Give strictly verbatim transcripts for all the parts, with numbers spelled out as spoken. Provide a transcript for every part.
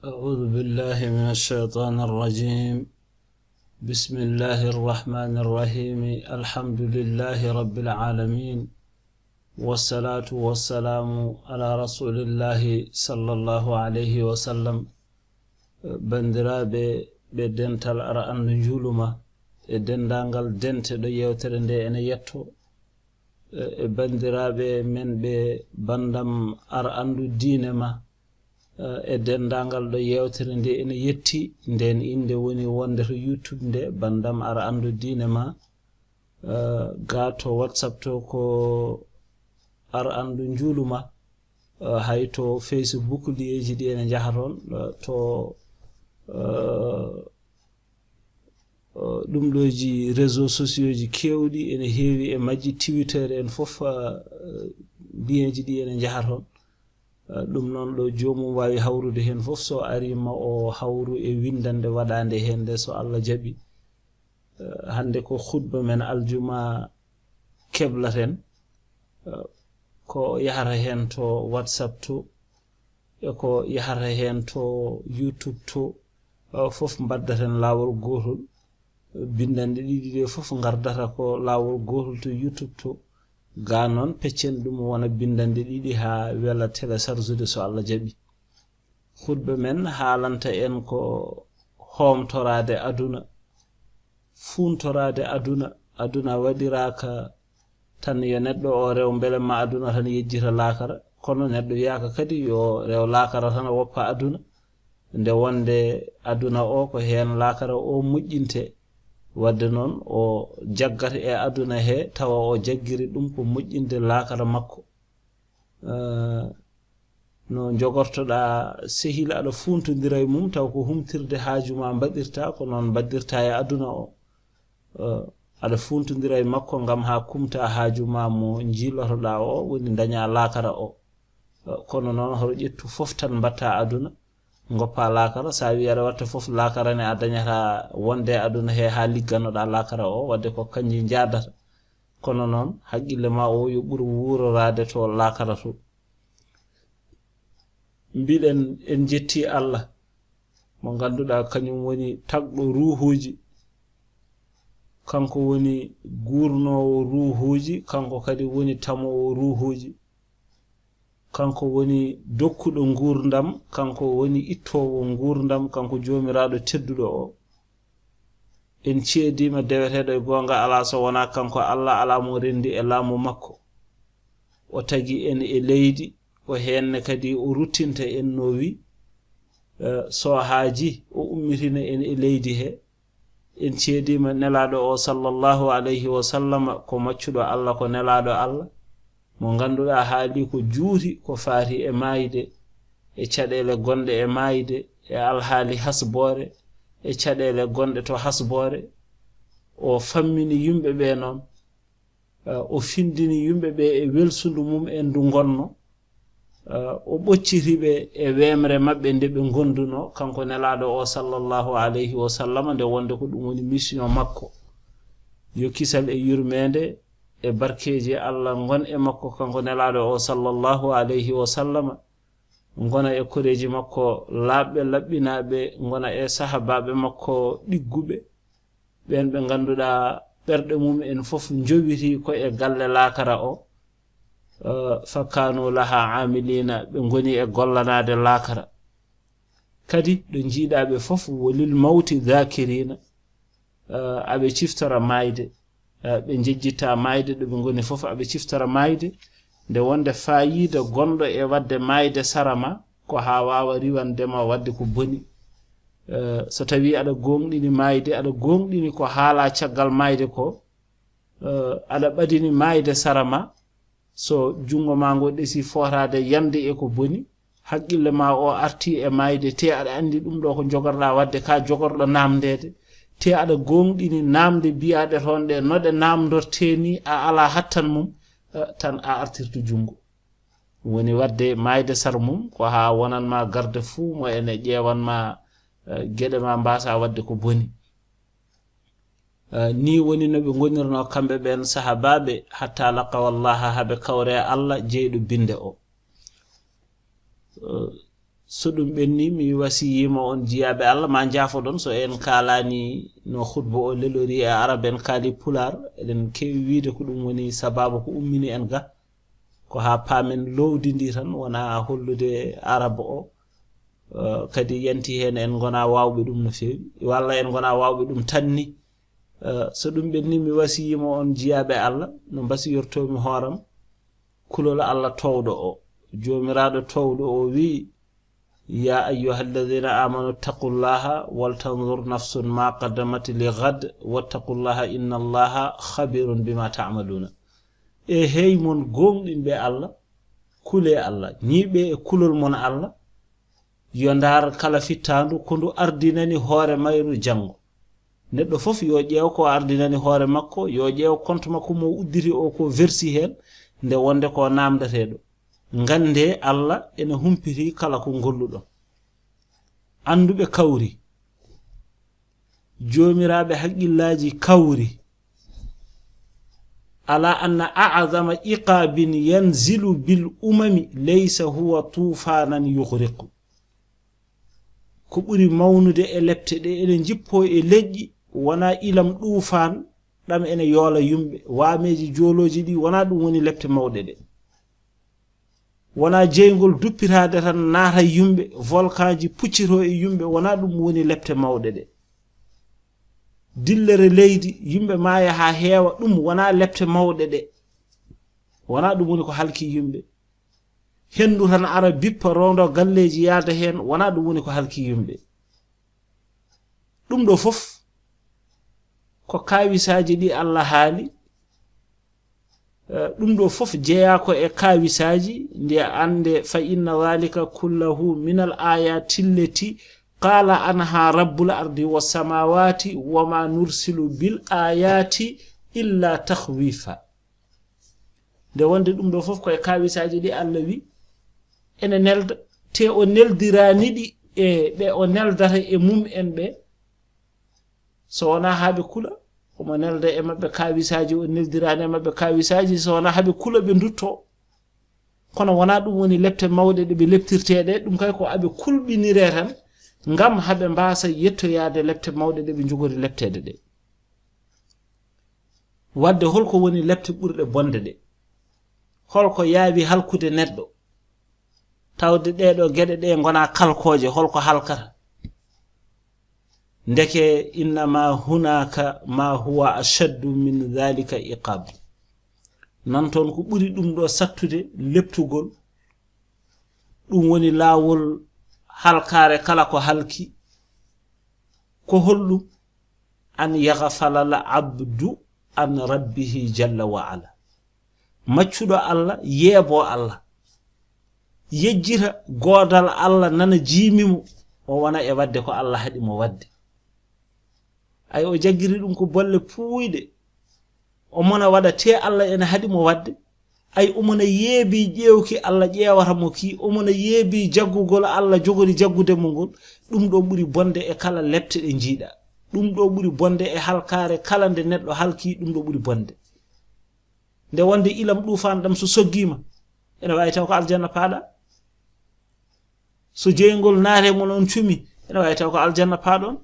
أعوذ بالله من الشيطان الرجيم. بسم الله الرحمن الرحيم. الحمد لله رب العالمين. والصلاة والسلام على رسول الله صلى الله عليه وسلم. Banndiraaɓe ɓe dental ara anndu njuuluma, e denndaangal dente ɗo yeewtere nde ene yetto, e banndiraaɓe men ɓe banndam ara anndu diine ma, e denndaangal ɗo yeewtere nde ene yetti, nden innde woni wonde to YouTube nde, banndam ara anndu diine ma, gaa to WhatsApp to ko ara anndu njuuluma, hay to Facebook liyeeji ɗi ene njaha toon, to ɗum ɗooji réseaux sociaux ji keewɗi ene heewi e majji, Twitter en fof, liyeeji ɗi ene njaha toon. Ɗum noon ɗo joomum waawi hawrude heen fof, so arii ma o hawru e winndannde waɗaande heen nde, so Allah jaɓi. Hannde ko khutba men aljuma keblaten, ko yahata heen to WhatsApp to, e ko yahata heen to YouTube to, fof mbaddaten laawol gootol. Binndanɗe ɗiɗi ɗe fof ngardata ko laawol gootol to YouTube to. Gaa noon, peccen ɗum wona binndanɗe ɗiɗi haa wela télécharge de, so Allah jaɓi. Khutba men haalanta en ko hoomtoraade aduna, fuuntoraade aduna. Aduna waɗiraaka tan yo neɗɗo o rew mbele ma aduna tan yejjita laakara, kono neɗɗo wiyaaka kadi yo rew laakara tan woppa aduna, nde wonde aduna o ko heen laakara o moƴƴinte. Waɗde noon o jaggata e aduna he tawa o jaggiri ɗum ko moƴƴinde laakara makko. No njogortoɗaa sehil aɗa fuuntondira e mum taw ko humtirde haaju ma mbaɗirta, ko noon mbaɗirta e aduna o. Aɗa fuuntondira e makko ngam haa kumta haaju ma mo njiilotoɗaa o, woni ndaña laakara o. Kono noon hoto ƴettu fof tan mbatta aduna, ngoppa laakara. So a wii aɗa watta fof laakara ne, a dañata wonde e aduna he haa ligganoɗaa laakara o, waɗde ko kanji njaadata. Kono noon haqqille ma o yo ɓur wuuroraade to laakara to. Mbiɗen en njetti Allah mo ngannduɗaa kañum woni tagɗo ruuhuuji, kanko woni guurnoowo ruuhuuji, kanko kadi woni tamoowo ruuhuuji, kanko woni dokkuɗo nguurndam, kanko woni ittoowo nguurndam, kanko Joomiraaɗo tedduɗo o. En ceediima deweteeɗo e goonga alaa so wonaa kanko Allah, alaa mo renndi e laamu makko. O tagi en e leydi, ko heenne kadi o ruttinta en no wi, eh, sohaaji, o ummitina en e leydi he. En ceediima nelaaɗo o sallallahu alayhi wa sallam ko maccuɗo Allah, ko nelaaɗo Allah, mo ngannduɗaa haali ko juuti ko faati e maayde, e caɗeele gonɗe e maayde, e alhaali hasboore, e caɗeele gonɗe to hasboore. O fammini yimɓe ɓe noon, eh, o findini yimɓe ɓe e welsundu mum en ndu ngonno. Eh, o ɓocciti ɓe e weemre maɓɓe nde ɓe ngonduno, kanko nelaaɗo o sallallahu alayhi wa sallam, nde wonde ko ɗum woni mission makko. Yo kisal e yurmeende e barkeeji Allah ngon e makko, kanko nelaaɗo o sallallahu alayhi wa sallam, ngona e koreeji makko laaɓɓe laɓɓinaaɓe, ngona e sahabaaɓe makko ɗigguɓe, ɓeen ɓe ngannduɗaa ɓerɗe mum en fof njowiti ko e galle laakara o. Eh, fa kanu laha amilina, ɓe ngoni e gollanaade laakara. Kadi ɗo njiiɗaa ɓe fof, wo lil mawti dhakirina, eh, aɓe ciftora maayde, eh, ɓe njejjitta maayde, ɗo ɓe ngoni fof aɓe ciftora maayde, nde wonde faayiida gonɗo e waɗde maayde sara ma ko haa waawa riwande ma waɗde ko boni. Eh, so tawii aɗa gooŋɗini maayde, aɗa gooŋɗini ko haalaa caggal maayde ko, eh, aɗa ɓadini maayde sara ma, so junngo ma ngo ɗesi footaade yande e ko boni, haqqille ma o arti e maayde, te aɗa anndi ɗum ɗo ko njogorɗaa waɗde, ka jogorɗo naamndeede, te aɗa gooŋɗini naamnde biyaaɗe toon ɗe, no ɗe naamndortee ni, a alaa hattan mum, eh, tan a artirta junngo. Ɗum woni waɗde maayde sara mum, ko haa wonan ma garde fuu mo ene ƴeewan ma, eh, geɗe ma mbaasa waɗde ko boni. Eh, ni woni no ɓe ngonirno kamɓe ɓeen sahabaaɓe, hatta laqaw Allaha, haa ɓe kawre e Allah jeyɗo binnde o. Eh, So ɗum ɓenni, mi wasiyiima on jiyaaɓe Allah, ma njaafoɗon so en kaalaani no khutba o lelori e Arab, en kaali Pulaar, eɗen keewi wiide ko ɗum woni sabaabu ko ummini en ga. Ko haa paamen lowdi ndi tan, wonaa hollude Arab o, eh, kadi yanti heen en ngonaa waawɓe ɗum no feewi, walla en ngonaa waawɓe ɗum tan ni. Eh, so ɗum ɓenni, mi wasiyiima on jiyaaɓe Allah, no mbasiyortoomi hooram, kulol Allah toowɗo o. Joomiraaɗo toowɗo o wi'i, "Ya ayyuha alladhina amanu ittaqullaha wal tanzur nafsun ma qaddamat li ghad wattaqullaha inna Allaha khabirun bima ta'maluna." E hey mon gooŋɗinɓe Allah, kulee Allah, ñiiɓee e kulol mon Allah, yo ndaar kala fittaandu ko ndu ardinani hoore mayru janngo. Neɗɗo fof yo ƴeew ko ardinani hoore makko, yo ƴeew compte makko mo udditi o ko versi heen, nde wonde ko naamdateeɗo. Nganndee Allah ene humpiti kala ko ngolluɗon. Annduɓe kawri, joomiraaɓe haqqillaaji kawri, ala anna a'zama iqaabin yanzilu bil umami laysa huwa tuufaanan yughriqu. Ko ɓuri mawnude e lepte ɗe ene njippoo e leƴƴi, wonaa ilam ɗuufaan ɗam ene yoola yumɓe, waameeji joolooji ɗi, wonaa ɗum woni lepte mawɗe ɗe. Wonaa jeyngol duppitaade tan naata e yumɓe, volkanji puccitoo e yumɓe, wonaa ɗum woni lepte mawɗe ɗe. Dillere leydi, yumɓe maaya haa heewa, ɗum wonaa lepte mawɗe ɗe. Wonaa ɗum woni ko halki yumɓe. Henndu tan ara bippa rondo galleeji yaada heen, wonaa ɗum woni ko halki yumɓe. Ɗum ɗo fof ko kaawisaaji ɗi Allah haali. Eh, ɗum ɗo fof jeyaa ko e kaawisaaji, nde annde, "Fa inna dhalika kullahu min al ayati allati qala anha rabbul ardi was samawati wa ma nursilu bil ayati illa takhwifa." Nde wonde ɗum ɗo fof ko e kaawisaaji ɗi Allah wi ene nelda, te o neldiraani ɗi e ɓe o neldata e mum en ɓe. So wonaa haa ɓe kula, omo nelda e maɓɓe kaawisaaji, o neldiraani e maɓɓe kaawisaaji, so wonaa haa ɓe kula, ɓe nduttoo. Kono wonaa ɗum woni lepte mawɗe ɗe ɓe leptirtee ɗe, ɗum kay ko aɓe kulɓiniree tan, ngam haɓe mbaasa yettoyaade lepte mawɗe ɗe ɓe njogori lepteede ɗe. Wadde holko woni lepte ɓurɗe bonde ɗe? Holko yaawi halkude neɗɗo? Tawde ɗee ɗoo geɗe ɗe ngonaa kalkooje, holko halkata? Ndeke, "Innama hunaka ma huwa ashaddu min dhalika iqab." Nan toon ko ɓuri ɗum ɗo sattude leptugol. Ɗum woni laawol halkaare kala ko halki. Ko holɗum? An yaghfala al abdu an rabbihi jalla wa ala. Maccuɗo Allah, yeeboo Allah, yejjita goodal Allah, nana jiimi mo, o wona e waɗde ko Allah haɗi mo waɗde. Ay, o jaggiri ɗum ko bolle puuyɗe. O mona waɗa te Allah ene haɗi mo waɗde. Ay, o mona yeebi ƴeewki Allah ƴeewata mo ki, o mona yeebi jaggugol Allah jogori jaggude mo ngol. Ɗum ɗo ɓuri bonde e kala lepte ɗe njiiɗa. Ɗum ɗo ɓuri bonde e halkaare kala nde neɗɗo halki, ɗum ɗo ɓuri bonde. Nde wonde ilam ɗuufaan ɗam so soggiima, ene waawi taw ko aljanna paaɗa. So jeyngol naate mon on cumi, ene waawi taw ko aljanna paaɗon.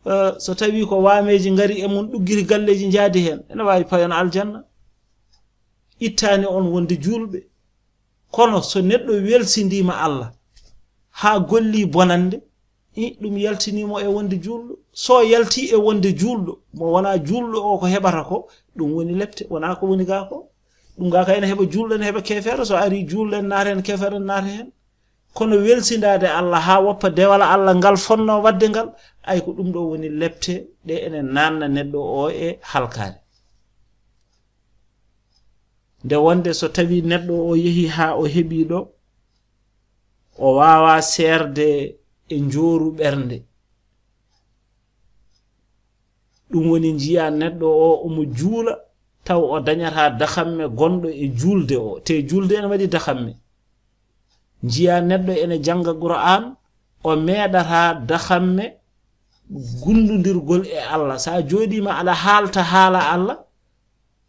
Eh, so tawi ko waameeji ngari e mon ɗuggiri galleeji njaadi heen, ene waawi payon aljanna. Ittaani on wonde juulɓe. Kono so neɗɗo welsindiima Allah, haa golli bonande, i, ɗum yaltiniimo e wonde juulɗo. So yalti e wonde juulɗo, mo wonaa juulɗo o ko heɓata ko, ɗum woni lepte, wonaa ko woni gaa ko. Ɗum gaa ka ene heɓa juulɗo, ene heɓa keefeero, so ari juulɗo en naata heen, keefeero en naata heen. Kono welsindaade Allah haa woppa dewal Allah ngal fonnoo waɗde ngal, ay ko ɗum ɗo woni lepte ɗe ene naatna neɗɗo o e halkaare. Nde wonde so tawi neɗɗo o yehi haa o heɓi ɗo, o waawa seerde e njooru ɓernde. Ɗum woni njiya neɗɗo o omo juula, taw o dañata dakamme gonɗo e juulde o, te juulde ene waɗi dakamme. Njiya neɗɗo ene jannga Qur'aan, o meeɗata dakamme gundondirgol e Allah. Sa jooɗiima aɗa haalta haala Allah,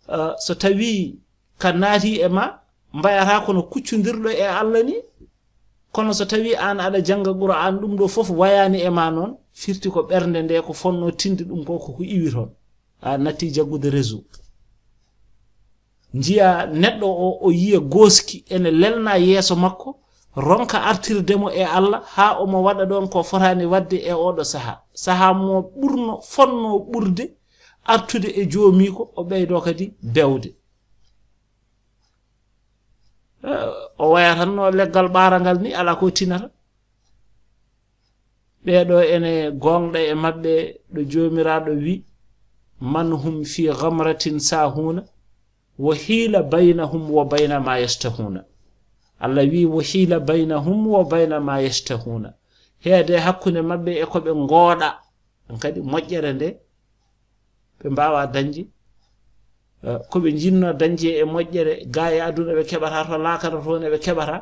eh, so tawi ka naati e ma, mbayata kono kuccondirɗo e Allah ni, Kono so tawi an aɗa jannga Qur'an, ɗum ɗo fof wayaani e ma noon, firti ko ɓernde nde ko fonno tinde ɗum ko, ko, ko iwi toon. A natti jaggude réseau. Njiya neɗɗo o, o yiya gooski ene lelna yeeso makko, ronka artirde mo e Allah, haa omo waɗa ɗoon ko fotaani waɗde e oɗo saha. Saha mo ɓurno, fonno ɓurde artude e joomiiko, o ɓeydo kadi bewde. Eh, o waya tan no leggal ɓaarangal ni, ala ko tinata. Ɓeeɗo ene goongɗa e maɓɓe ɗo Joomiraaɗo wi, "Man hum fi ghamratin sahuna, wa hila baynahum wa bayna ma yashtahuna." Allah wi, "Wa hila baynahum wa bayna ma yashtahuna." Heede hakkunde maɓɓe e ko ɓe ngooɗa, kadi moƴƴere nde ɓe mbaawa dañde, eh, ko ɓe njinnoo dañde e moƴƴere, gaa e aduna ɓe keɓata to, laakara toon eɓe keɓata.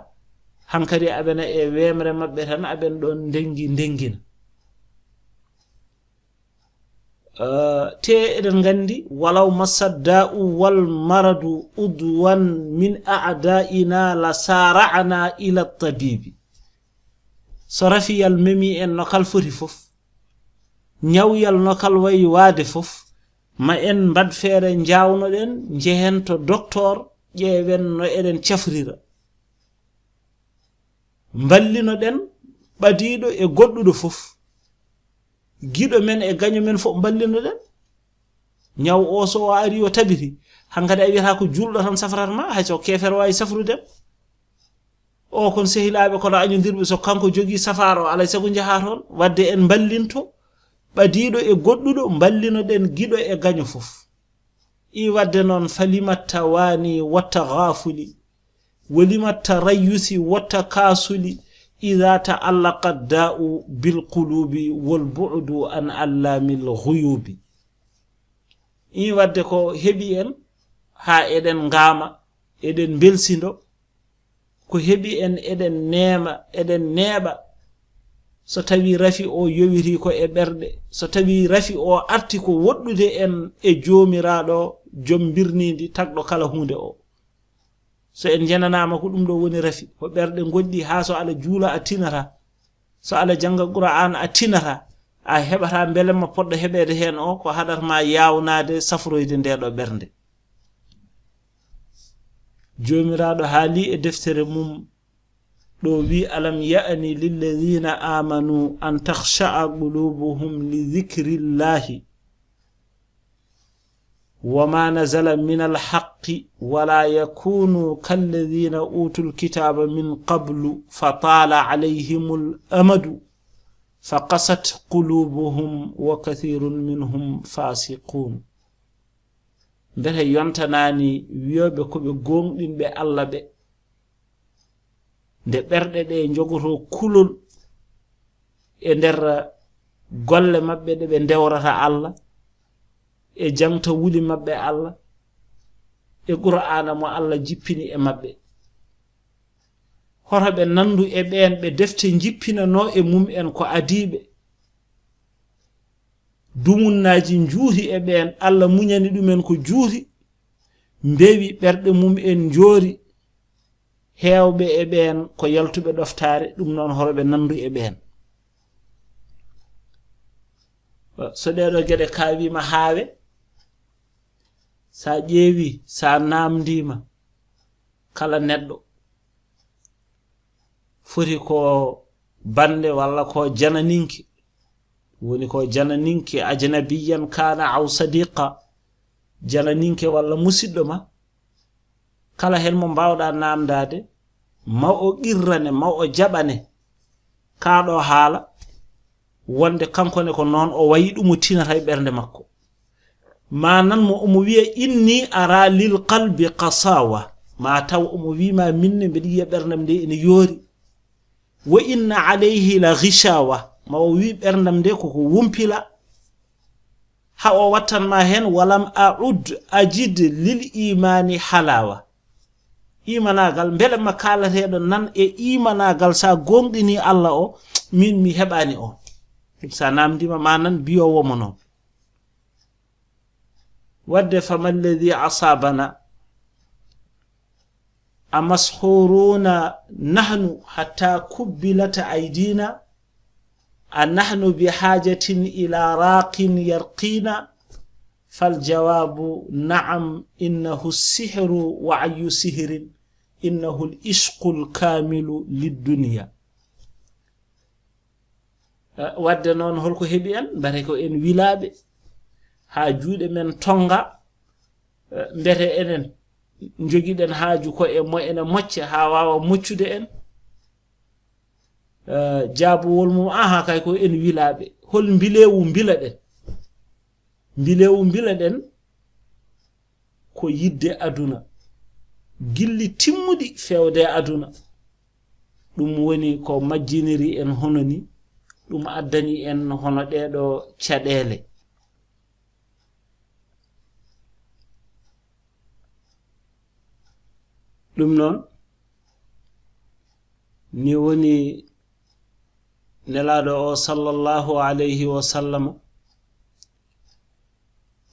Hankadi aɓena e weemre maɓɓe tan, aɓen ɗoon ndengi ndengina. Eh, te eɗen nganndi, "Walaw massadda'u wal maradu udwan min a'da'ina la sara'na ila tabibi." So rafiyal memi en no kal foti fof, ñawyal no kal wayi waade fof, ma en mbaɗ feere, njaawnoɗen, njehen to doktor, ƴeewen no eɗen cafrira. Mballinoɗen ɓadiiɗo e goɗɗuɗo fof. Giɗo men e gaño men fof mballinoɗen. Ñaw o so o ari o tabiti, hankadi a wiyata ko juulɗo tan safrata ma, hay so keefeero waawi safrude. O kon sehilaaɓe kono añodirɓe, so kanko jogii safaaro, alay sago njaha toon. Wadde en mballinto ɓadiiɗo e goɗɗuɗo, mballinoɗen giɗo e gaño fof. I wadde noon, falima tawani watta gafuli, walima tarayusi watta kasuli, ida ta'allaqa da'u bil qulubi wal bu'du an allamil ghuyubi. I wadde ko heɓi en haa eɗen ngaama, eɗen mbelsindo, ko heɓi en eɗen neema, eɗen neeɓa. So tawi rafi o yowiti ko e ɓerɗe, so tawi rafi o arti ko woɗɗude en e Joomiraaɗo, joom mbirniindi, tagɗo kala huunde o. So en njenanaama, ko ɗum ɗo woni rafi, ko ɓerɗe ngoɗɗi, haa so aɗa juula a tinata, so aɗa jannga Qur'aan a tinata, a heɓata mbelemma poɗɗo heɓeede heen o, ko haɗata ma yaawnaade safroyde nde ɗo ɓernde. Joomiraaɗo haali e deftere mum ɗo wi, "Alam ya'ni lilladhina amanu an takhsha'a qulubuhum li dhikrillahi wa ma nazala minal haqqi wa la yakunu kalladhina utul kitaba min qablu fa tala alayhimul amadu fa qasat qulubuhum wa kathirun minhum fasiqun." Mbete yontanaani wiyooɓe ko ɓe gooŋɗinɓe Allah ɓe, nde ɓerɗe ɗe njogotoo kulol e nder golle maɓɓe ɗe ɓe ndewrata Allah, e jaŋta wuli maɓɓe Allah, e Qur'aana mo Allah jippini e maɓɓe? Hoto ɓe nanndu e ɓeen ɓe defte njippinanoo e mum en ko adiiɓe. Dumunnaaji njuuti e ɓeen, Allah muñani ɗumen ko juuti, mbewi ɓerɗe mum en njoori. Heewɓe e ɓeen ko yaltuɓe ɗoftaare, ɗum noon hoto ɓe nanndu e ɓeen. So ɗee ɗoo geɗe kaawiima haawe, sa ƴeewi, sa naamndiima, kala neɗɗo foti ko bannde walla ko jananinke, woni ko jananinke, ajnabiyan kana aw sadiqa, jananinke walla musiɗɗo ma, kala heen mo mbaawɗa naamndaade, ma o qirrane, ma o jaɓane kaa ɗo haala, wonde kanko ne ko noon o wayi, ɗum o tinata e ɓernde makko. Ma nan mo omo wiya, "Inni ara lil qalbi qasawa." Ma taw omo wiima, "Min ne mbeɗa yiya ɓerndam nde ene yoori." "Wa inna alayhi la ghishawa." Ma o wi ɓerndam nde koko wumpila. Ha o wattan ma heen, "Walam a'ud ajid lil imani halawa." Imanaagal, mbele ma kaalateeɗo nan e imanaagal, sa gooŋɗini Allah o, min mi heɓaani o. Ɗum sa naamndiima ma nan biyoowo mo noon. Wadde, fama alladhi asabana, أمسحورون نحن حتى كبلت أيدينا؟ أنحن بحاجة إلى راق يرقينا؟ فالجواب نعم، إنه السحر، وأي سحر؟ إنه العشق الكامل للدنيا. Eh, wadde noon, holko heɓi en? Mbete ko en wilaaɓe haa juuɗe men tonnga? Eh, mbete enen njogiɗen haaju ko e mo ene mocca haa waawa moccude en? Eh, jaabowol mum, aha, kay ko en wilaaɓe. Hol mbilewu mbilaɗen? Mbilewu mbilaɗen ko yiɗde aduna, gilli timmuɗi feewde aduna. Ɗum woni ko majjiniri en hono ni, ɗum addani en hono ɗeeɗo caɗeele. Ɗum noon, ni woni Nelaaɗo o, sallallahu alayhi wa sallam,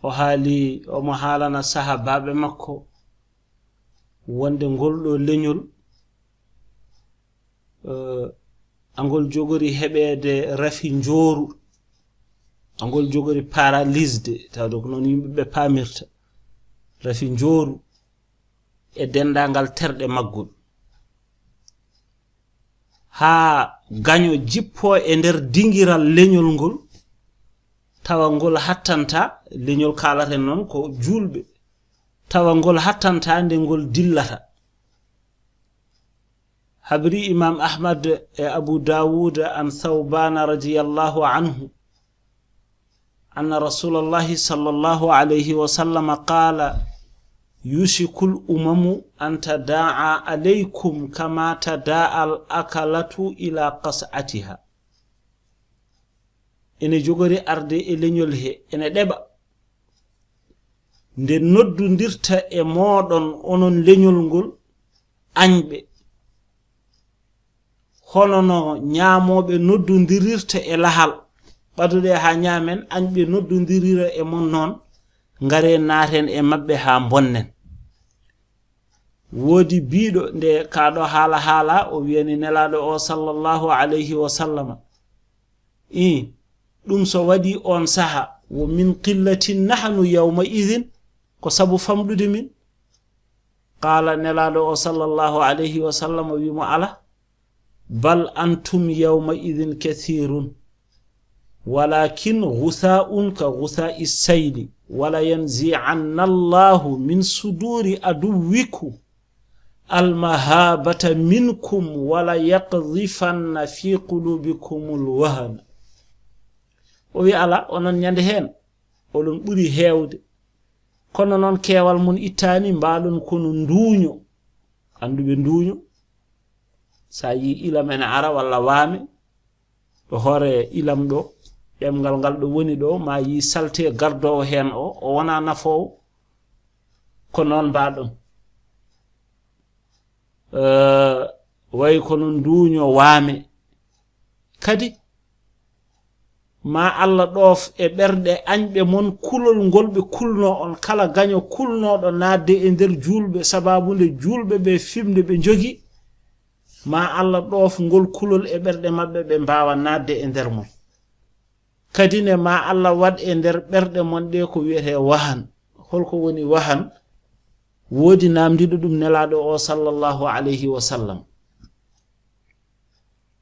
o haali, omo haalana sahaabaaɓe makko wonde ngol ɗo leñol, eh, angol jogori heɓeede rafi njooru, angol jogori paralysde, tawde ko noon yimɓe ɓe paamirta, rafi njooru e denndaangal terɗe maggol. Haa gaño jippoo e nder dingiral leñol ngol, tawa ngol hattanta, leñol kaalaten noon ko juulɓe, tawa ngol hattanta nde ngol dillata. Habri Imam Ahmad e Abu Dawud an Thawbana radiyallahu anhu, أن رسول الله صلى الله عليه وسلم قال: يوشك الأمم أن تداعى عليكم كما تداعى الأكلة إلى قصعتها. Ene jogori arde e leñol he, ene ɗeɓa, nde noddondirta e mooɗon onon leñol ngol añɓe, hono no ñaamooɓe noddondirirta e lahal, ɓadoɗe haa ñaamen, añɓe noddondirira e mon noon, ngare naaten e maɓɓe haa mbonnen. Woodi biiɗo nde kaaɗo haala haala, o wiyani Nelaaɗo o sallallahu alayhi wa sallama, ii, ɗum so waɗi oon saha, wo min qillatin nahnu yawma idin, ko sabu famɗude min? Qaala, Nelaaɗo o sallallahu alayhi wa sallam wi mo, ala, bal antum yawma idin kathirun, walakin ghutha'un ka ghutha'i sayli, wala yanzi'anna Allahu min suduri aduwwikum almahabata minkum, wala yaqdhifanna fi qulubikumul wahana. O wi, ala, onon ñande heen, oɗon ɓuri heewde. Kono noon, keewal mon ittaani, mbaɗon kono nduuño. Annduɓe nduuño, so a yii ilam ene ara walla waame, ɗo hoore ilam ɗo, ɗemngal ngal ɗo woni ɗo, ma yii salte gardoowo heen o, o wonaa nafoowo. Ko noon mbaɗon. Eh, wayi kono nduuño waame. Kadi, ma Allah ɗoof e ɓerɗe añɓe mon kulol ngol ɓe kulnoo on, kala gaño kulnooɗo naatde e nder juulɓe, sabaabu nde juulɓe ɓe fimde ɓe njogi, ma Allah ɗoof ngol kulol e ɓerɗe maɓɓe, ɓe mbaawa naatde e nder mon. Kadi ne, ma Allah waɗ e nder ɓerɗe mon ɗe ko wiyetee wahan. Holko woni wahan? Woodi naamndiiɗo ɗum Nelaaɗo o sallallahu alayhi wa sallam.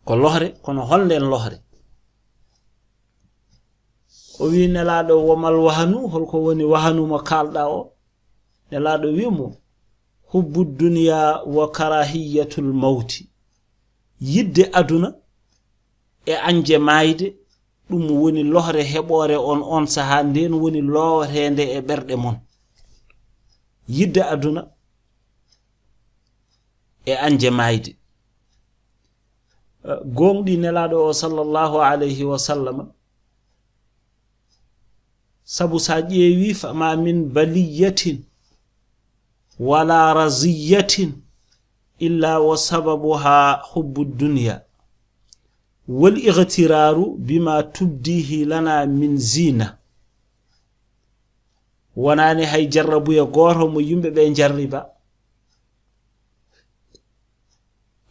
Ko lohre, kono hol nden lohre? O wi Nelaaɗo, womal wahanu, holko woni wahanu mo kaalɗa o? Nelaaɗo wi mo, hubbu dunya wa karahiyatul mawti. Yiɗde aduna e añde maayde, ɗum woni lohre heɓoore on, on sahaa, nden woni looweteende e ɓerɗe mon. Yiɗde aduna e añde maayde. Eh, gooŋɗi Nelaaɗo o sallallahu alayhi wa sallam, sabu so a ƴeewi, fama min baliyatin wala raziyatin illa wa sababuha hubbu dunya wal ightiraru bima tubdihi lana min zina. Wonaani hay jarrabuya gooto mo yimɓe ɓe jarriba,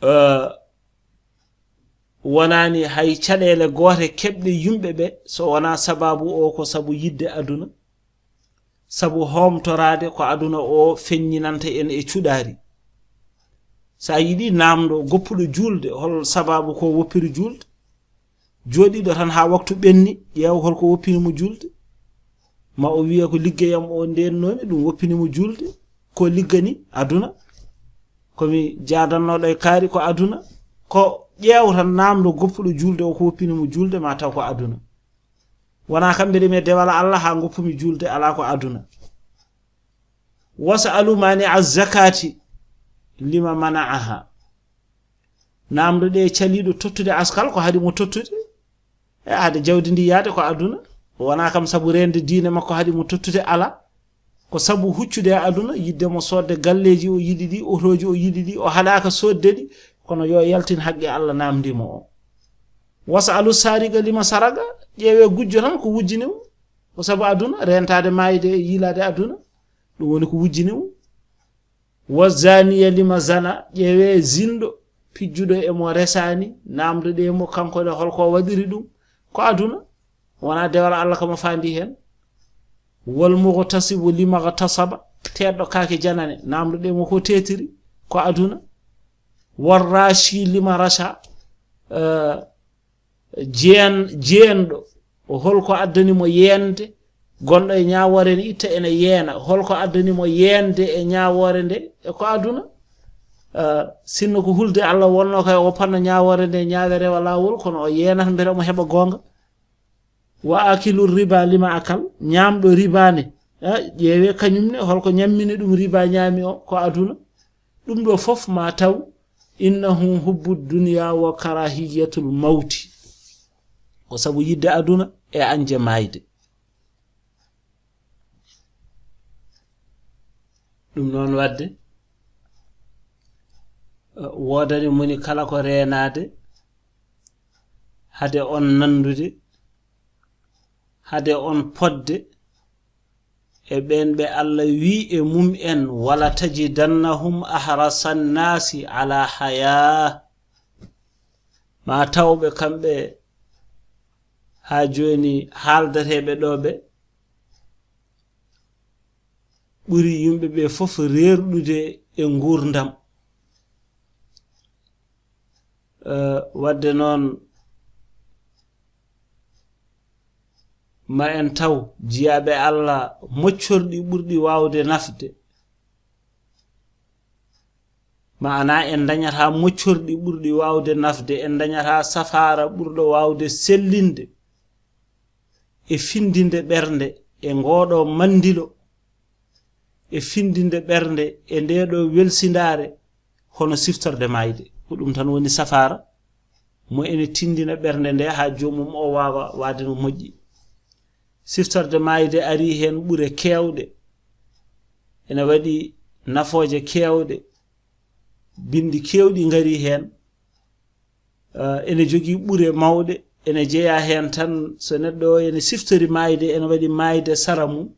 Eh, wonaani hay caɗeele goote keɓɗe yimɓe ɓe, so wonaa sabaabu o ko sabu yiɗde aduna, sabu hoomtoraade ko aduna o feññinanta en e cuɗaari. So a yiɗi naamndo goppuɗo juulde, hol sabaabu ko woppiri juulde? Jooɗiiɗo tan haa waktu ɓenni, ƴeew hol ko woppini mo juulde. Ma o wiya ko liggeyam o ndennoomi, ɗum woppini mo juulde. Ko liggani aduna. Ko mi jaadannooɗo e kaari ko aduna. Ko ƴeew tan naamndo goppuɗo juulde o ko woppini mo juulde, ma taw ko aduna. Wonaa kam mbeɗe mi dewal Allah haa ngoppumi juulde, alaa ko aduna. Was'alu mani az-zakati lima mana'aha. Naamndo ɗe caliiɗo tottude askal ko haɗi mo tottude. E haade jawdi ndi yaade ko aduna. Wonaa kam sabu reende diine makko haɗi mo tottude, alaa. Ko sabu huccude e aduna, yiɗde mo soodde galleeji o yiɗi ɗi, otooji o yiɗi ɗi, o haɗaaka soodde ɗi, kono yo yaltin haqqe Allah naamndi mo o. Was'alu sariqa lima saraqa, ƴeewe gujjo tan ko wujjini mo. Ko sabu aduna, reentaade maayde e yiilaade aduna, ɗum woni ko wujjini mo. Wa zaniya lima zana, ƴeewe zinɗo, pijjuɗo e mo resaani, naamndo ɗe mo kanko ne hol ko waɗiri ɗum, ko aduna, wonaa dewal Allah kama faandi heen. Wal mughtasibu lima ghtasaba, teeɗɗo kaake janane, naamndo ɗe mo ko teetiri, ko aduna. War rashi lima rasha, eh, jeen-, jeenɗo, o hol ko addani mo yeende, gonɗo e ñaawoore ne itta ene yeena, hol ko addani mo yeende e ñaawoore nde, e ko aduna. Eh, sinno ko hulde Allah wonno kay, o panna ñaawoore nde, ñaawe rewa laawol, kono o yeenata mbele omo heɓa goonga. Wa akilu riba lima akal, ñaamɗo riba ne, eh, ƴeewe kañum ne, hol ko ñammini ɗum riba ñaami o, ko aduna. Ɗum ɗo fof ma taw, innahu hubbu dunya wa karahiyatul mawti. Ko sabu yiɗde aduna e añde maayde. Ɗum noon waɗde, eh, woodani moni kala ko reenaade, hade on nanndude, hade on podde e ɓeen ɓe Allah wi e mum en, "Wala tajidannahum ahrasan naasi ala haya." Ma tawɓe kamɓe haa jooni haaldateeɓe ɗo ɓe ɓuri yimɓe ɓe fof reerɗude e nguurndam. Eh, waɗde noon, ma en taw jiyaaɓe Allah moccorɗi ɓurɗi waawde nafde. Maana en dañata moccorɗi ɓurɗi waawde nafde, en dañata safaara ɓurɗo waawde sellinde e findinde ɓernde e ngooɗo manndilo, e findinde ɓernde e ndeeɗo welsindaare, hono siftorde maayde. Ko ɗum tan woni safaara mo ene tindina ɓernde nde haa joomum o waawa waade no moƴƴi. Siftorde maayde ari heen ɓure keewɗe, ene waɗi nafooje keewɗe, binndi keewɗi ngari heen. Eh, ene jogii ɓure mawɗe, ene jeyaa heen tan so neɗɗo o ene siftori maayde, ene waɗi maayde sara mum,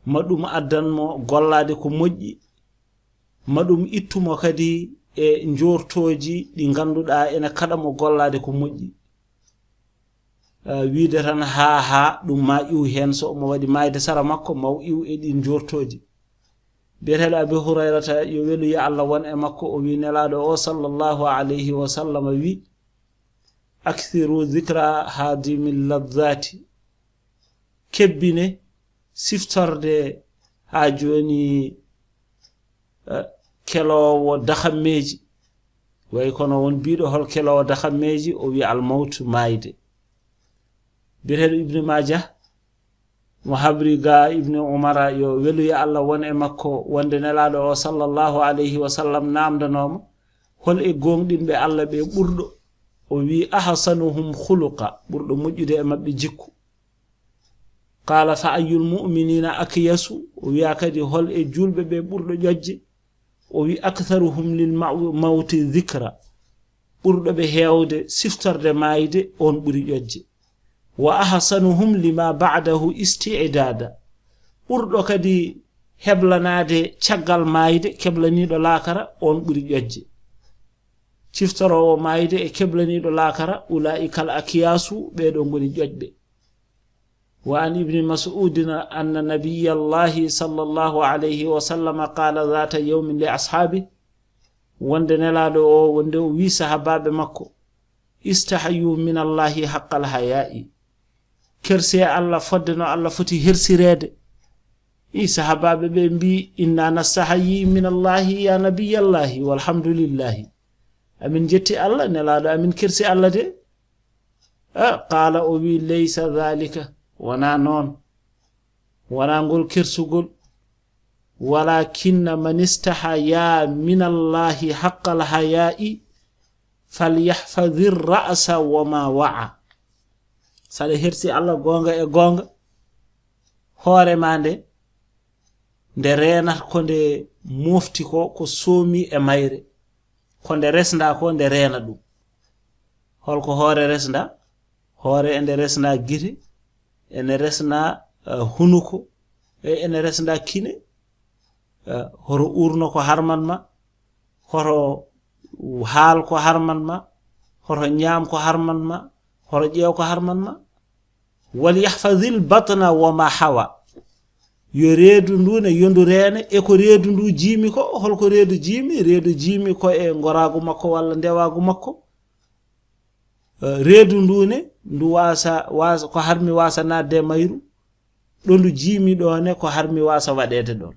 ma ɗum addan mo gollaade ko moƴƴi, ma ɗum ittu mo kadi e njoortooji ɗi ngannduɗaa ene kaɗa mo gollaade ko moƴƴi. Eh, wiide tan haa, haa, ɗum ma iw heen, so omo waɗi maayde sara makko, ma o iw e ɗiin njoortooji. Biyeteeɗo Abi Hurayrata, yo weluya Allah won e makko, o wi Nelaaɗo o sallallahu alayhi wa sallam wi, "Akthiru dhikra hadimi ladhati." Kebbine siftorde haa jooni, eh, keloowo dahammeeji. Way kono won biiɗo hol keloowo dahammeeji, o wi al mawtu, maayde. Biyeteeɗo Ibnu Maajah, mo habri ga Ibnu Umara, yo weluya Allah won e makko, wonde Nelaaɗo o sallallahu alayhi wa sallam naamndanooma, hol e gooŋɗinɓe Allah ɓe ɓurɗo? O wi, "Ahsanuhum khuluqa," ɓurɗo moƴƴude e maɓɓe jikku. Qaala, "Fa ayyul mu'minina akyasu?" O wiya kadi, "Hol e juulɓe ɓe ɓurɗo ƴoƴde?" O wi, "Aktharuhum lil maw-, mawti dhikra." Ɓurɗo ɓe heewde siftorde maayde, on ɓuri ƴoƴde. "Wa ahsanuhum lima ba'dahu isti'dada." Ɓurɗo kadi heblanaade caggal maayde, keblaniiɗo laakara, on ɓuri ƴoƴde. Ciftoroowo maayde e keblaniiɗo laakara, ulaa'ikal akiyaasu, ɓee ɗoo ngoni ƴoƴɓe. Wa an ibni Mas'udin anna nabiyallahi sallallahu alayhi wa sallam qaala zaata yawmin li ashaabi, wonde Nelaaɗo o, wonde o wii sahabaaɓe makko, istahayu min Allahi haqqal hayaa'i, kersee Allah fodde no Allah foti hersireede. I sahabaaɓe ɓe mbii, inna nastahayi min Allahi ya nabiyallahi, walhamdulillahi. Amin jetti Allah, Nelaaɗo amin kersi Allah de. A, qaala, o wii, laysa dhalika, wonaa noon, wonaa ngol kersugol. Walakinna man istahaya min Allahi haqqal hayaa'i falyahfadir ra'sa wa ma wa'a. Saɗa hersi Allah goonga e goonga, hoore ma nde, nde reenat ko nde mofti ko, ko soomi e mayre, ko nde resnda ko, nde reena ɗum. Holko hoore resnda? Hoore ene resna gite, ene resna, eh, hunuko, e ene resna kine. Eh, hoto uurno ko harman ma, hoto haal ko harman ma, hoto ñaam ko harman ma, hoto ƴeew ko harman ma. Wal yahfazil batna wa ma hawa. Yo reedu ndu ne, yo ndu reene e ko reedu ndu jiimi ko. Holko reedu jiimi? Reedu jiimi ko e ngoraagu makko walla ndewaagu makko. Eh, reedu ndu ne, ndu waasa, waasa, ko harmi waasa naatde e mayru. Ɗo ndu jiimi ɗo ne, ko harmi waasa waɗeede ɗon.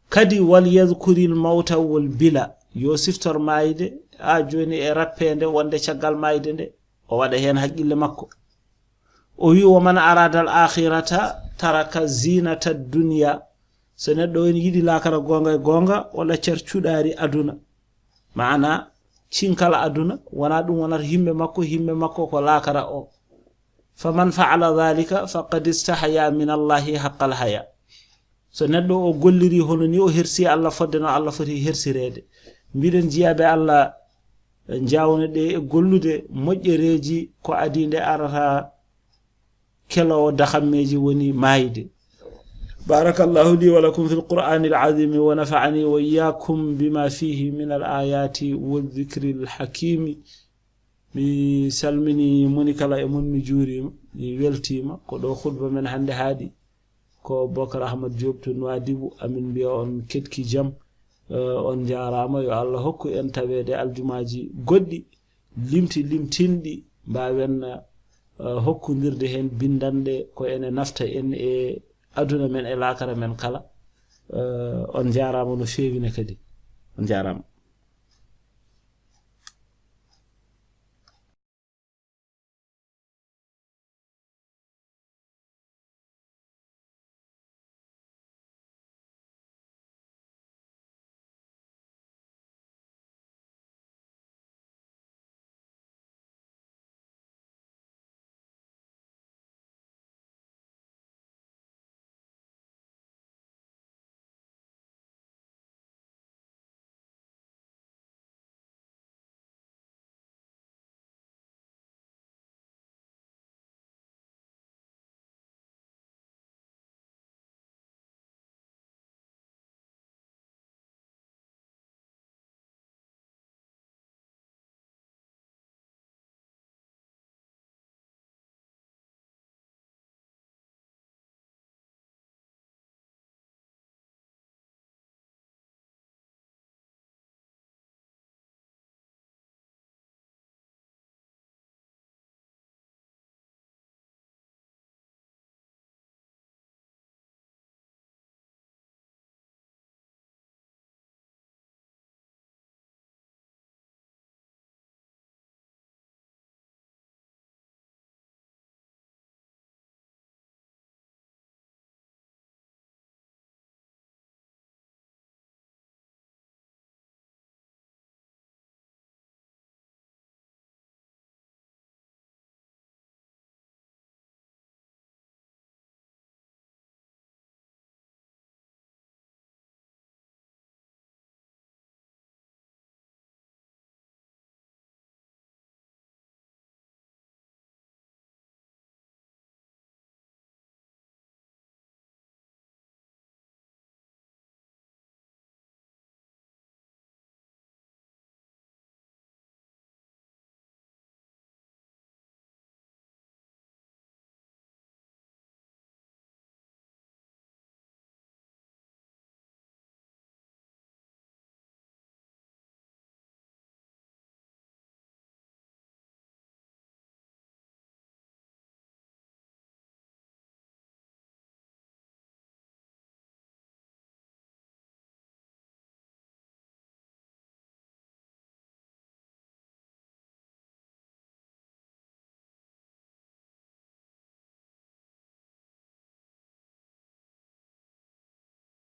Kadi, wal yadhkuril mawta wal bila, yo siftor maayde, a jooni e rappeende wonde caggal maayde nde, o waɗa heen haqqille makko. O wi, wa man arada al akhirata taraka zinata dunya. So neɗɗo on yiɗi laakara goonga e goonga, o ɗaccat cuɗaari aduna. Maana, cinkal aduna, wonaa ɗum wonata himme makko, himme makko ko laakara o. Faman fa'ala dhalika faqad istahya min Allahi haqqal haya. So neɗɗo o golliri hono ni, o hersi Allah fodde no Allah foti hersireede. Mbiɗen jiyaaɓe Allah, njawno ɗe e gollude moƴƴereeji ko adii nde arata keloowo dahammeeji woni maayde. بارك الله لي ولكم في القرآن العظيم ونفعني وإياكم بما فيه من الآيات والذكر الحكيم. Mi salmini moni kala e mon, mi juurima, mi weltima. Ko ɗo khutba men hannde haaɗi. Ko Bokar Ahmad Diop to Nouadhibou. Amin mbiya on ketki jam. Eh, on njaaraama, yo Allah hokku en taweede aljumaaji goɗɗi, limti limtinɗi, mbaawen, eh, hokkondirde heen binndanɗe ko ene nafta en e aduna men e laakara men kala. Eh, on njaaraama no feewi ne kadi. On njaaraama.